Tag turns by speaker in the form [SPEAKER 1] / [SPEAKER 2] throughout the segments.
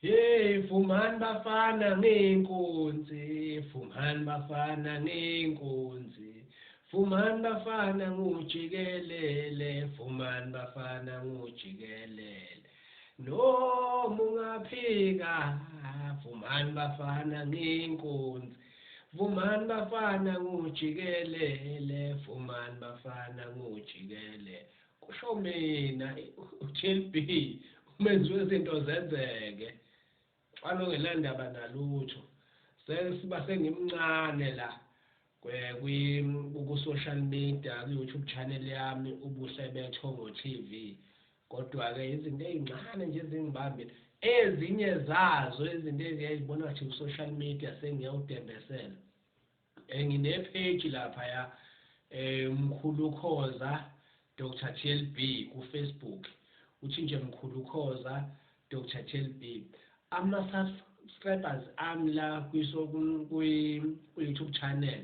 [SPEAKER 1] Hey, vumani bafana ngenkunzi, vumani bafana ngenkunzi, vumani bafana ngujikelele, vumani bafana ngujikelele. Noma ungaphika, vumani bafana ngenkunzi, vumani bafana ngujikelele, vumani bafana ngujikelele. Kusho mina uTLB, umenzi wezinto zenzeke. Mfana ongenandaba nalutho. Sesiba sengimncane la ku-social media, ku-YouTube channel yami Ubuhle Bethongo TV. Kodwa-ke izinto ey'ncane nje ezingibambile, ezinye zazo izinto eziyayibona ngathi ku-social media sengiyawudembesela. Ngine-page laphaya, Mkhulu Khoza Dr TLB ku-Facebook. Uthi nje Mkhulu Khoza Dr TLB. Ama-subscribers ami la ku-YouTube channel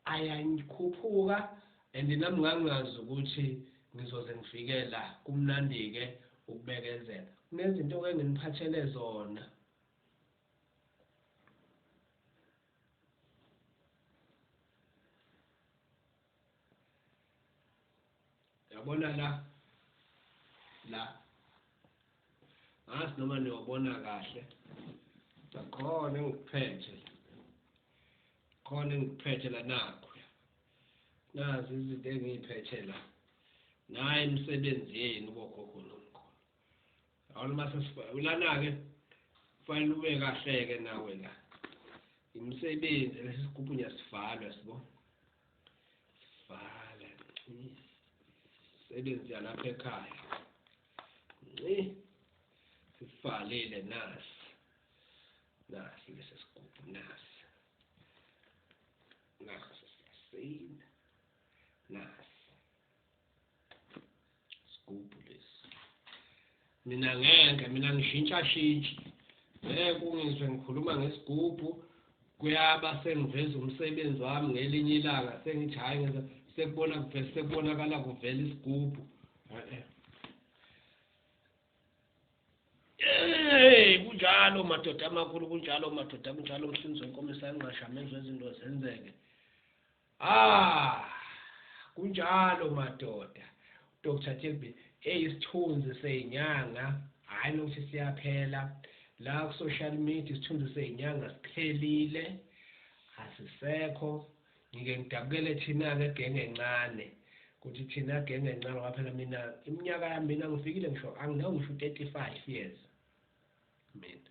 [SPEAKER 1] ayakhuphuka, and nami ngangazi ukuthi ngizoze ngifike la. Kumnandi-ke ukubekezela. Kunezinto-ke enginiphathele zona. Yabona la, la ngazi noma niyobona kahle, khona engikuphethe, khona engikuphethe la. Nakho nazi izinto engiyiphethe la, nayi imisebenzi yenu bogogo nomkhulu. Yabona mase lana-ke kufanele ube kahle-ke nawe la. Imisebenzi lesi sigubhu ngiyasivala, sibo sivala imisebenzi yalapha ekhaya. Nci sivalile, nasi nasi lesi sigubhu, nasi nasi siyasina, nasi sigubhu lesi. Mina ngeke, mina ngishintsha shintshi, ngeke ungizwe ngikhuluma ngesigubhu, kuyaba sengiveza umsebenzi wami ngelinye ilanga, sengithi hhayi ngenza sekubona kuvela, sekubonakala kuvela isigubhu. Hey, kunjalo madoda amakhulu, kunjalo madoda, kunjalo mhlinzi wenkomo esanqasha, menzo izinto zenzeke. Ah, kunjalo madoda. Dr TLB, hey, isithunzi seyinyanga, hhayi nokuthi siyaphela. La ku-social media isithunzi seyinyanga siphelile, asisekho. Ngike ngidabukele thina-ke genge encane, kuthi thina genge encane, ngoba phela mina iminyaka yami, mina ngifikile ngisho anginawo ngisho u-35 years. Mina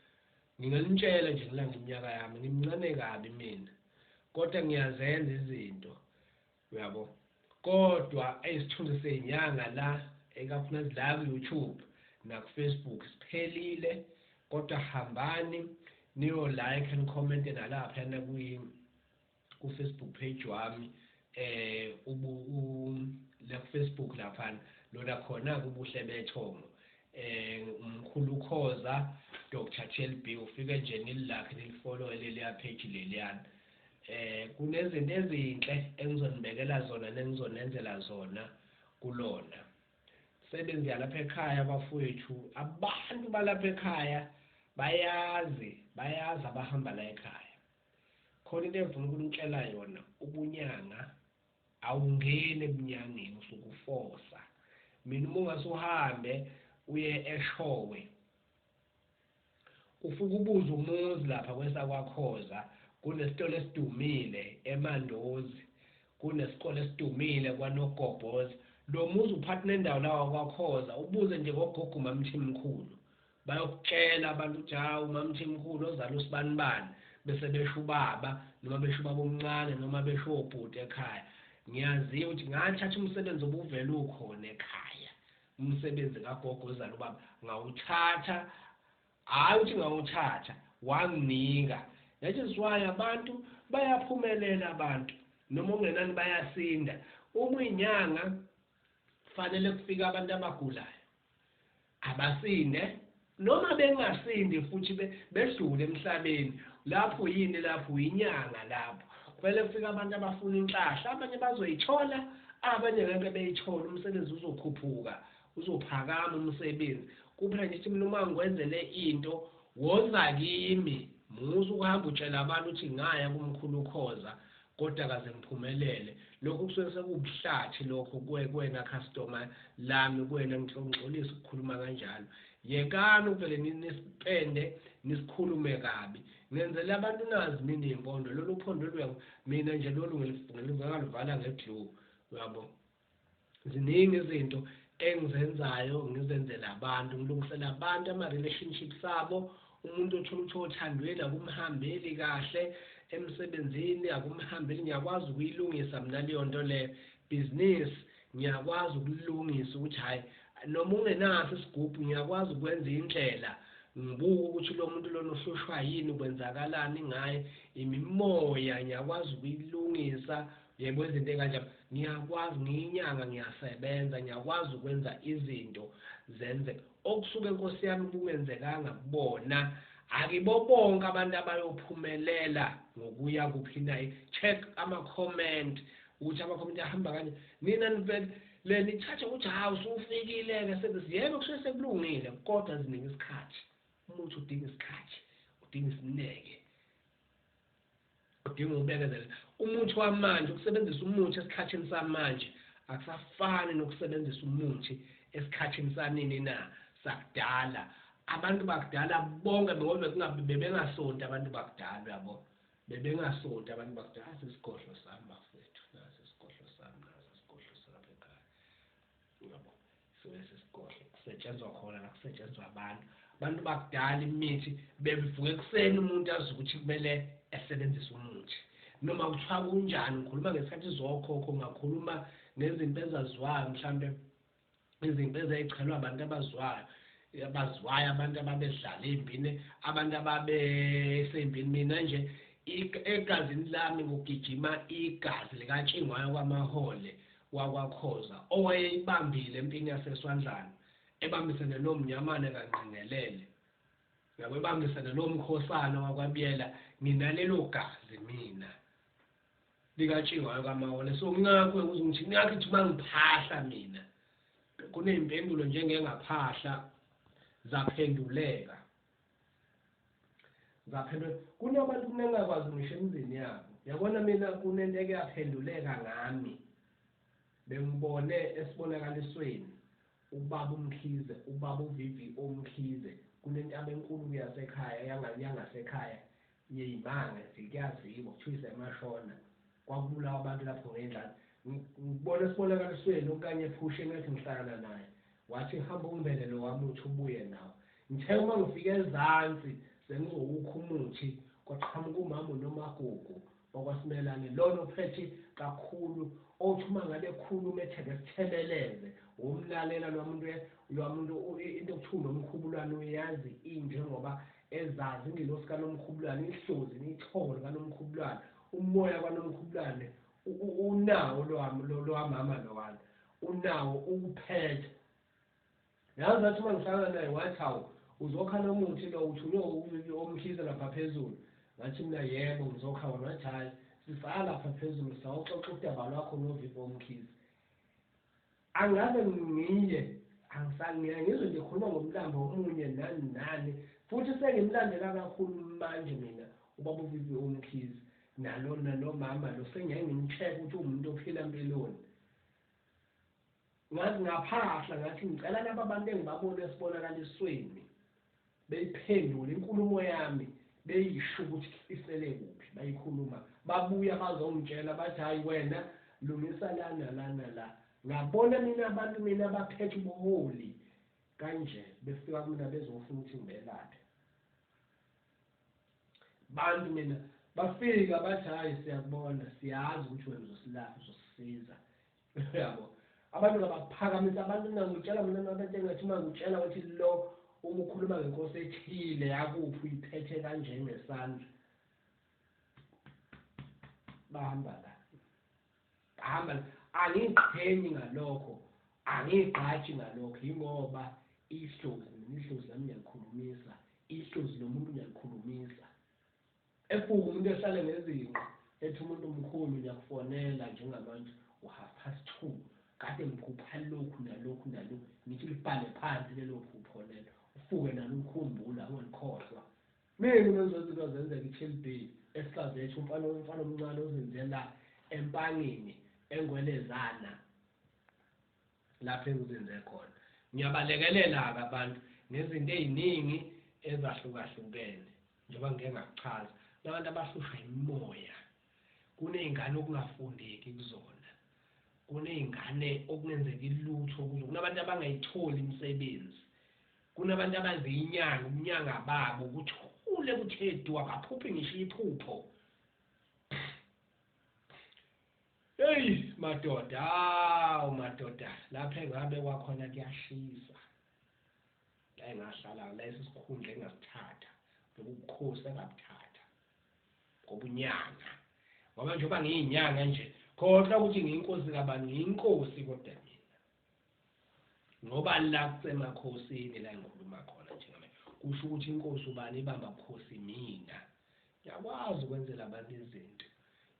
[SPEAKER 1] nginganitshela nje ngilanga iminyaka yami, ngimncane kabi mina, kodwa ngiyazenza izinto, uyabo. Kodwa isithunzi seyinyanga la, ikakhulukazi la ku-YouTube naku-Facebook, siphelile. Kodwa hambani niyo like and comment nalaphayana ku-Facebook page wami, ubu la ku-Facebook laphana lona khona kuBuhle Bethongo, Mkhulu Khoza Dr TLB. Ufike nje nililakhe, nilifollow leliya page leliyana. Kunezinto ezinhle engizonibekela zona nengizonenzela zona kulona. Sebenzi yalapha ekhaya bafowethu, abantu balapha ekhaya bayazi, bayazi abahamba la ekhaya. Khona into engifuna ukunitshela yona, ubunyanga awungeni ebunyangeni usuke ufosa. Mina uma ungase uhambe uye eShowe, ufike ubuze umuzi lapha kwesakwakhoza, kunesitolo esidumile eMandozi, kunesikole esidumile kwaNogobhoza. Lo muzi uphathi nendawo lawa kwaKhoza, ubuze nje ngogogo uMamthimkhulu, bayokutshela abantu ukuthi hawu uMamthimkhulu ozala usibanibani, bese besho ubaba noma besho ubaba omncane noma besho obhuti ekhaya. Ngiyaziwa ukuthi ngathatha umsebenzi obuvele ukhona ekhaya, umsebenzi kagogo ozala ubaba, ngawuthatha. Hhayi ukuthi ngawuthatha, wanginika. That is why abantu bayaphumelela, abantu noma ungenani bayasinda. Uma uyinyanga kufanele kufike abantu abagulayo abasinde, noma bengasindi futhi bedlule emhlabeni. Lapho yini? Lapho uyinyanga. Lapho kufanele kufike abantu abafuna inhlahla, abanye bazoyithola, abanye ngeke beyithole. Umsebenzi uzokhuphuka, uzophakama umsebenzi. Kuphela nje ukuthi mina uma ngikwenzele into Woza kimi, musa ukuhamba utshela abantu ukuthi ngaya kumkhulu Khoza kodwa kaze ngiphumelele. Lokhu kusuke sekuwubuhlathi lokho kuwena customer lami, kuwena ngixolisa ukukhuluma kanjalo. Yekani ukuvele nisipende nisikhulume kabi. Ngenzela abantu nazi mina iy'mpondo, lolu phondo lolu mina nje lolu ngilivala nge-glue, uyabo. Ziningi izinto engizenzayo, ngizenzela abantu, ngilungisela abantu ama-relationships abo. Umuntu othola ukuthi othandweni akumhambeli kahle emsebenzini, akumhambeli, ngiyakwazi ukuyilungisa mina leyo nto leyo. Business ngiyakwazi ukulungisa ukuthi hhayi noma ungenaso isigubhu, ngiyakwazi ukwenza indlela, ngibuke ukuthi lo muntu lona uhlushwa yini, kwenzakalani ngaye, imimoya ngiyakwazi ukuyilungisa, yebo, izinto ey'kanjalo. Ngiyakwazi, ngiyinyanga, ngiyasebenza, ngiyakwazi ukwenza izinto zenzeke. Okusuke Nkosi yami kungenzekanga kubona, akibo bonke abantu abayophumelela ngokuya kuphi na. Check ama-comment ukuthi ama-comment ahamba kanje. Nina nivele le nithathe ukuthi hawu usufikile-ke sekuthi yebo kusuke sekulungile, kodwa zinika isikhathi. Umuthi udinga isikhathi, udinga isineke, udinga ukubekezela. Umuthi wamanje, ukusebenzisa umuthi esikhathini samanje akusafani nokusebenzisa umuthi esikhathini sanini na, sakudala. Abantu bakudala bonke ngoba bebengasonti abantu bakudala, uyabo, bebengasonti abantu bakudala. Nasi isigodlo sami bafowethu, nasi isigodlo sami, nasi isigodlo salapha ekhaya, uyabo. Suke isigodlo kusetshenzwa khona la, kusetshenzwa abantu. Abantu bakudala imithi bebevuka ekuseni, umuntu azi ukuthi kumele esebenzise umuthi noma kuthiwa kunjani. Ngikhuluma ngesikhathi zokhokho, ngakhuluma ngezinto ezaziwayo, mhlambe izinto ezayichelwa abantu abazwayo, abaziwayo, abantu ababedlala ey'mpini, abantu ababesey'mpini. Mina nje egazini lami kugijima igazi likaTshingwayo kwaMahole wakwaKhoza, owayeyibambile empini yaseSwandlana, ebambisene noMnyamane kaNgqengelele, yabo, ebambisene nomkhosana wakwaBiyela. Nginalelo gazi mina likaTshingwayo kaMahole. So ngingakho ukuze ngithi ngingakho ithi uma ngiphahla mina kuney'mpendulo njengengaphahla zaphenduleka, zaphenduleka. Kunabantu mina engingakwazi ngisho emizini yabo, yabona. Mina kunento eke yaphenduleka ngami, bengibone esibonakalisweni ubaba uMkhize, ubaba uVivi oMkhize. Kunentaba enkulu yasekhaya, yangasekhaya yey'manga, kuyaziwa kuthiwa isemashona, kwakubulawa abantu lapho ngendlala. Ngibona esibonakalisweni okanye ephusheni ngathi ngihlangana naye, wathi hamba ungibele lo wamuthi ubuye nawo. Ngithe uma ngifika ezansi sengizowukha umuthi, kwaqhamuka umama uNomagugu wakwaSimelane, lona ophethe kakhulu, othi uma ngabe ekhuluma etheke sithebeleze, womlalela lwamuntu, lwamuntu into ekuthiwa uNomkhubulwane uyazi injengoba ezazi ingelosi kaNomkhubulwane, ihlozi nithongo likaNomkhubulwane, umoya kaNomkhubulwane unawo lwamama lowana, unawo uwuphethe. Yazi athi uma ngihlangana naye wathi hawu uzokha lo muthi lo uthunywe oMkhize lapha phezulu. Ngathi mina yebo ngizokha wona. Wathi hhayi sisaya lapha phezulu sawuxoxa udaba lwakho noVivo Mkhize. Angaze ngiye ngizwe nje khuluma ngomlambo omunye nani nani, futhi sengimlandela kakhulu manje mina ubaba uVivi uMkhize nalo nalomama lo, sengiyaye ngim-check ukuthi uwumuntu ophila empilweni. Ngathi ngaphahla ngathi ngicela laba bantu engibabona esibonakalisweni beyiphendule inkulumo yami, beyisho ukuthi isele kuphi, bayikhuluma babuya bazongitshela bathi hayi wena lungisa la nala nala. Ngabona mina abantu mina abaphethe ubuholi kanje befika kumina bezofuna ukuthi ngibelaphe bantu. Mina bafika bathi hayi siyakubona, siyazi ukuthi wena uzosilapha, uzosisiza, uyabo. Abantu ngabaphakamisa abantu. Mina ngitshela mina abantu engathi uma ngitshela ukuthi lo uma ukhuluma ngenkosi ethile yakuphi uyiphethe kanje ngesandla, bahamba la, bahamba la. Angiqhenyi ngalokho, angigqaji ngalokho, yingoba ihlozi mina, ihlozi lami ngiyalikhulumisa, ihlozi lomuntu ngiyalikhulumisa. Efuka umuntu ehlale ngezinqa ethi umuntu omkhulu ngiyakufonela njengamanje u-2:30 kade ngiphupha lokhu nalokhu nalokhu, ngithi libhale phansi lelo phupho lelo, ufuke nalo ulikhumbula ungalikhohlwa. Mina umenzi wezinto zenzeka i-TLB esihlazethu, umfana umfana omncane ozinzela empangeni engwelezana lapho engizinze khona. Ngiyabalekelela-ke abantu ngezinto ey'ningi ezahlukahlukene njengoba ngike ngakuchaza. Kunabantu abahlushwa imimoya, kuney'ngane okungafundeki kuzona, kuney'ngane okungenzeki lutho kuzo, kunabantu abangayitholi imisebenzi, kunabantu abaziyinyanga, ubunyanga babo kuthule kuthe du, abaphuphi ngisho iphupho. Hey madoda, hawu madoda, lapha engabe kwakhona kuyashisa. La engahlala la isikhundla engasithatha, lobukhosi engabuthatha ngobunyanga. Ngoba njengoba ngiyinyanga nje, khohlwa ukuthi ngiyinkosi kabani, ngiyinkosi kodwa mina. Ngoba la kusemakhosini la engikhuluma khona njengamanje, kusho ukuthi inkosi ubani ibamba bukhosi mina. Ngiyakwazi ukwenzela abantu izinto,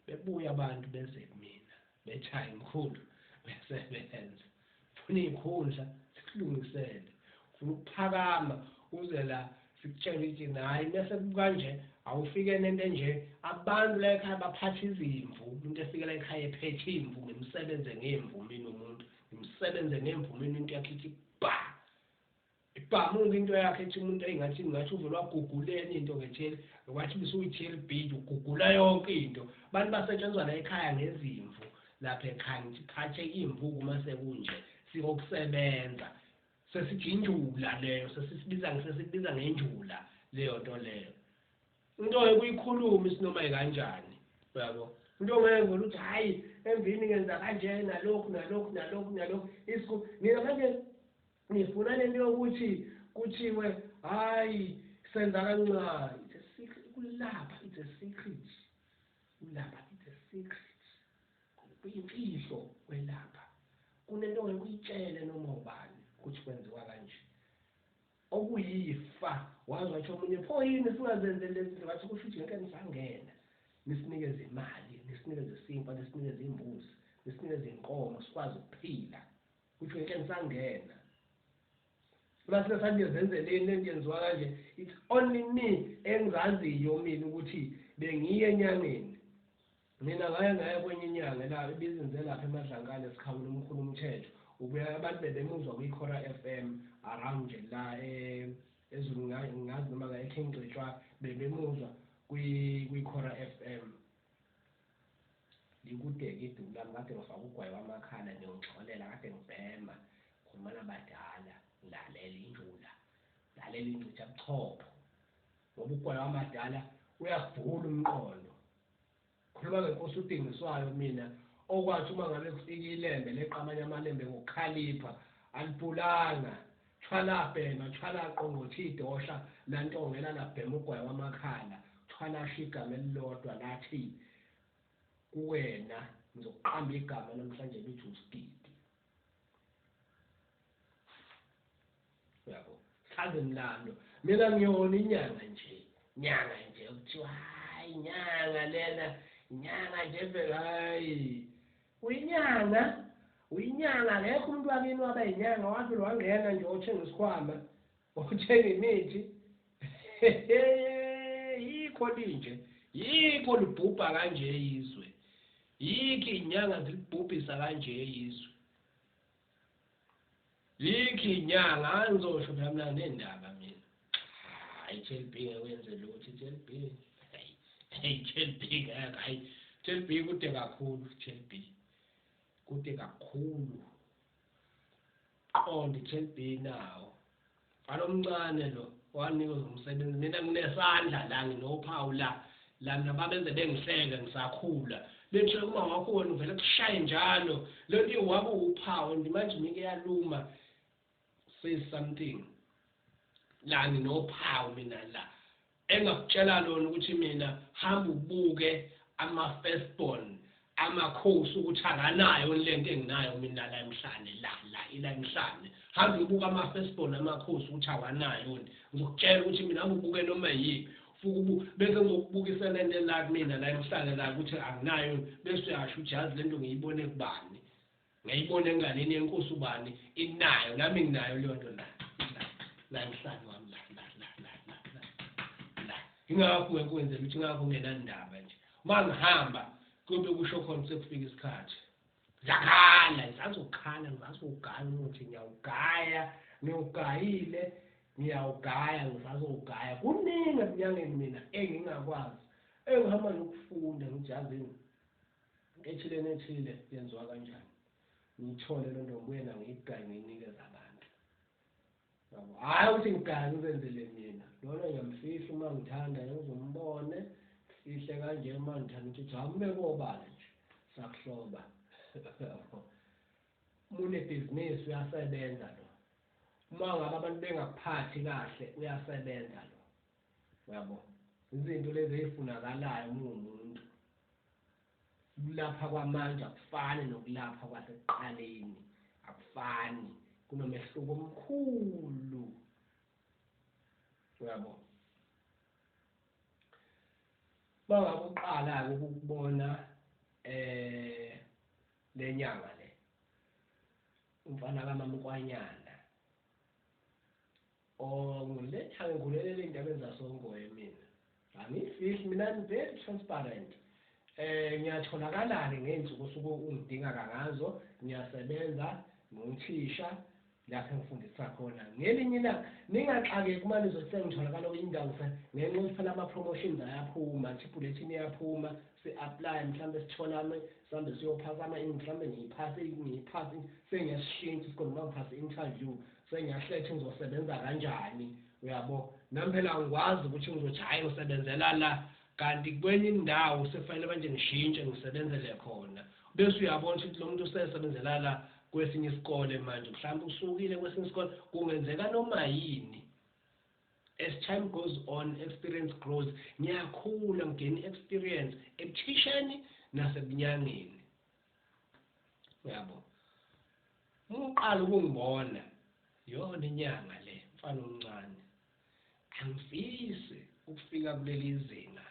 [SPEAKER 1] bebuye abantu beze kumina bethi hayi mkhulu uyasebenza, ufuna iy'khundla sikulungisele, ufuna ukuphakama uze la sikutshele ukuthi hhayi mese kukanje awufike nento enje. Abantu la ekhaya baphatha izimvu, umuntu efike la ekhaya ephethe imvu, ngimsebenze ngemvu mina umuntu, ngimsebenze ngemvu mina into yakhe ithi ba. Ibhamuka into yakhe ethi umuntu engathi ngathi uvele wagugula enye into ngetheli, wathi bisuyi-TLB nje ugugula yonke into. Abantu basetshenzwa la ekhaya ngezimvu lapha ekhaya, ngithi phathe imvu uma sekunje sikokusebenza. Sesithi injula leyo, sesisibiza sesikubiza ngenjula leyo nto leyo. Into ekuyikhuluma isinoma ikanjani, uyabo? Into ongeke vele uthi hhayi emvini ngenza kanje nalokhu nalokhu nalokhu nalokhu. Isiku nina manje ngifuna lento yokuthi kuthiwe hayi senza kancane. It's a secret, kulapha it's a secret. Kulapha it's a secret. Kuyimfihlo kwelapha. Kunento ongeke uyitshele noma ubani ukuthi kwenziwa kanje. Okuyifa wazi wathi omunye pho yini singazenzeli lezi zinto, wathi kusho ukuthi ngeke nisangena nisinikeze imali, nisinikeze isinkwa, nisinikeze imbuzi, nisinikeze inkomo sikwazi ukuphila. Kusho ngeke nisangena. Mase sangizenzeleni lento yenziwa kanje, it's only me engizaziyo mina ukuthi bengiye enyangeni. Mina ngaya ngaya kwenye inyanga la ibizinze lapha eMadlankala esikhawula umkhulu umthetho. Ubuya abantu bebemuzwa kwiKhora FM around nje la eZulu, ngazi noma nga eKing Cetshwa bebemuzwa kwiKhora FM. Likude-ke iduku lami, kade ngifake ugwayi wamakhala, niyongixolela kade ngibhema. Ngikhuluma nabadala, ngilalela injula, ngilalela ingcitha buchopho. Ngoba ugwayi wamadala uyasivula umqondo. Khuluma ngenkosi uDingiswayo mina okwathi uma ngabe kufika ilembe leqa amanye amalembe ngokukhalipha alibhulanga thwala bhema thwala qongqotha idosha lantongela labhema ugwayi wamakhala thwala asho igama elilodwa lathi kuwena ngizokuqamba igama namhlanje lithi uSigidi. Uyabo, chaze mlando. Mina ngiyona inyanga nje, nyanga nje kuthiwa hayi nyanga lena, nyanga nje vele hayi. Uyinyanga, uyinyanga akekho umuntu wakini waba yinyanga wavele wangena nje othenga isikhwama, othenga imithi. Yikho linje, yikho libhubha kanje izwe. Yikho inyanga zilibhubhisa kanje izwe. Yikho inyanga angizosho phela mina nendaba mina. Hayi TLB ngeke wenze lutho TLB. Hayi TLB ngeke hayi TLB kude kakhulu TLB. Kude kakhulu. Qonda TLB nawo. Mfana omncane lo wanikeza umsebenzi, mina nginesandla la nginophawu la la mina babenze bengihleke ngisakhula bethi uma wakho wena uvele kushaye njalo le nto iwabe uphawu and manje mike yaluma say something la nginophawu mina la engakutshela lona ukuthi mina hamba ubuke ama-firstborn amakhosi ukuthi akanayo lento enginayo mina la emhlane la la ila emhlane, hamba ubuke ama-firstborn amakhosi ukuthi awanayo. Ngizokutshela ukuthi mina hamba ubuke noma yiphi futhi bese ngizokubukisa lento la kumina la emhlane la ukuthi anginayo, bese uyasho ukuthi yazi lento ngiyibone kubani, ngiyibone enganeni yenkosi ubani inayo, nami nginayo leyo nto la la la emhlane wami la la la la la la la. Ingakho ngikwenzela ukuthi ingakho ngingenandaba nje. Uma ngihamba kuyobe kusho khona sekufika isikhathi. Ngiyakhala, ngisazokhala, ngisazogaya umuthi, ngiyawugaya, ngiwugayile, ngiyawugaya, ngisazowugaya. Kuningi ebunyangeni mina engingakwazi, engihamba nokufunda ngithi yazini ethile nethile yenziwa kanjani. Ngiyithole loo nto ngibuye nayo ngiyigaye ngiyinikeze abantu. Yabo, hhayi ukuthi ngigaya ngizenzele mina. Lona ngiyamfihla uma ngithanda ngize umbone, ngifihle kanje uma ngithanda ukuthi jama ube kobala nje, sakuhloba. Yabo. Uma unebhizinisi uyasebenza lo. Uma ngabe abantu bengakuphathi kahle uyasebenza lo. Uyabo? Izinto lezi ezifunakalayo uma uwumuntu. Ukulapha kwamanje akufani nokulapha kwasekuqaleni, akufani, kunomehluko omkhulu. Uyabo? Uma ngabe uqala-ke ukubona le nyanga le, umfana kaMamkwanyana, Oh, ngiletha ngikhulelela iy'ndabeni zasongoye mina. Angiyifihli mina, I'm very transparent. Ngiyatholakala-ke ngey'nsuku osuke ungidingaka ngazo, ngiyasebenza, ngiwuthisha lapho engifundisa khona. Ngelinye ilanga ningaxakeki uma nizothi sengitholakala kwenye indawo ngenxa yokuthi phela ama-promotions ayaphuma, ngithi ibulletin iyaphuma, si-apply mhlawumbe sithola sihambe siyophasa mhlawumbe ngiyiphase ngiyiphase sengiyasishintsha isikole noma ngiphase i-interview sengiyahletha ngizosebenza kanjani uyabo. Nami phela angikwazi ukuthi ngizothi hhayi ngisebenzela la kanti kwenye indawo sekufanele manje ngishintshe ngisebenzele khona, bese uyabona ukuthi lo muntu usesebenzela la kwesinye isikole manje, mhlawumbe usukile kwesinye isikole, kungenzeka noma yini. As time goes on, experience grows. Ngiyakhula ngigena experience ebuthisheni nasebunyangeni. Uyabo? Uma uqala ukungibona, yona inyanga le, mfana omncane. Angifisi ukufika kuleli zinga.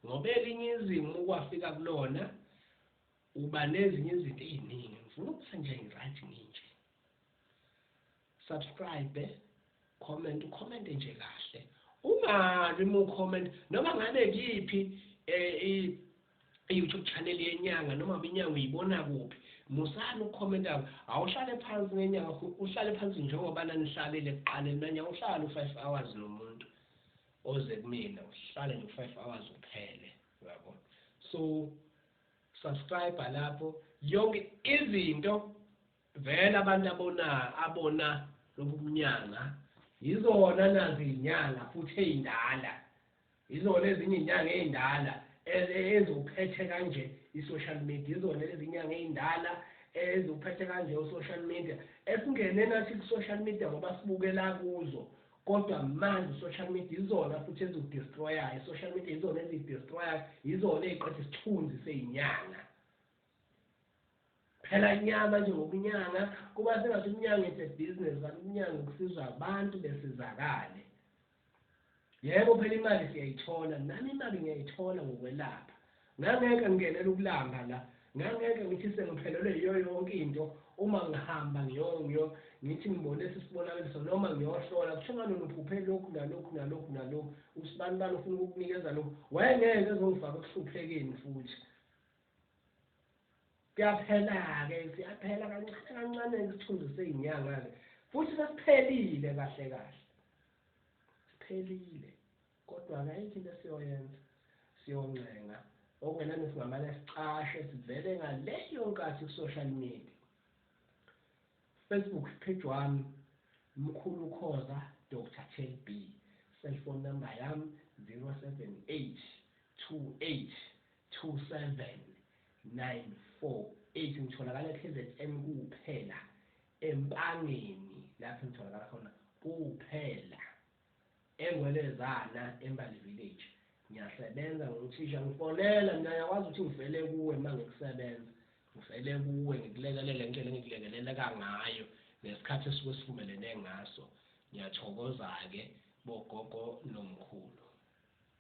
[SPEAKER 1] Ngoba elinye izinga uma ukwafika kulona, uba nezinye izinto ey'ningi. Ngifuna ukuba nje ngi-right nginje. Subscribe, comment, ucommente nje kahle. Ungalwi uma ucomment noma ngabe kiphi i-YouTube channel yenyanga noma ngabe inyanga uyibona kuphi. Musani ukukhomenta, awuhlale phansi ngenyanga, uhlale phansi njengoba nanihlalile ekuqaleni nanyanga, uhlale u-5 hours nomuntu oze kumina, uhlale nje u-5 hours uphele, uyabo. So subscribe lapho yonke izinto vele abantu abona lobu bunyanga yizona nazi inyanga futhi eyindala, yizona ezinye inyanga eyindala ezuphethe kanje i-social media, yizona lezi inyanga eyindala ezuphethe kanje u-social media, esingene nathi ku-social media ngoba sibukela kuzo. Kodwa manje i-social media izona futhi ezidestroyayo, i-social media izona ezidestroyayo, izona eziqeda isithunzi seyinyanga. Phela inyama nje ngobunyanga kuba sengathi ubunyanga it's a business, kanti ubunyanga kusiza abantu besizakale. Yebo phela imali siyayithola, nami imali ngiyayithola ngokwelapha. Ngangeke ngingenele ukulamba la, ngangeke ngithi sengiphelelwe yiyo yonke into uma ngihamba ngithi ngibone sisibonakaliso noma ngiyohlola, kuthiwa ngani uphuphe lokhu nalokhu nalokhu nalokhu, usibani bani ufuna ukukunikeza lokhu, wayengeke ezongifaka ekuhluphekeni futhi. Kuyaphela-ke, siyaphela kancane kancane isithunzi seyinyanga-ke, futhi sesiphelile kahle kahle, siphelile. Kodwa-ke ayikho into esiyoyenza, siyoncenga okungenani singamane sicashe sivele ngaleyo nkathi ku-social media. Facebook page wami Mkhulu Khoza Dr Tel B, cellphone number yami 078 28 27 948. Ngitholakala e-KZN kuphela, Empangeni lapho ngitholakala khona kuphela, eNgwelezana eMbali Village. Ngiyasebenza nguthisha, ngifonela mina, ngiyakwazi ukuthi ngivele kuwe uma ngikusebenza, ngivele kuwe ngikulekelele ngitshele ngikulekeleleka ngayo ngesikhathi esuke sivumelene ngaso. Ngiyathokoza-ke bogogo nomkhulu.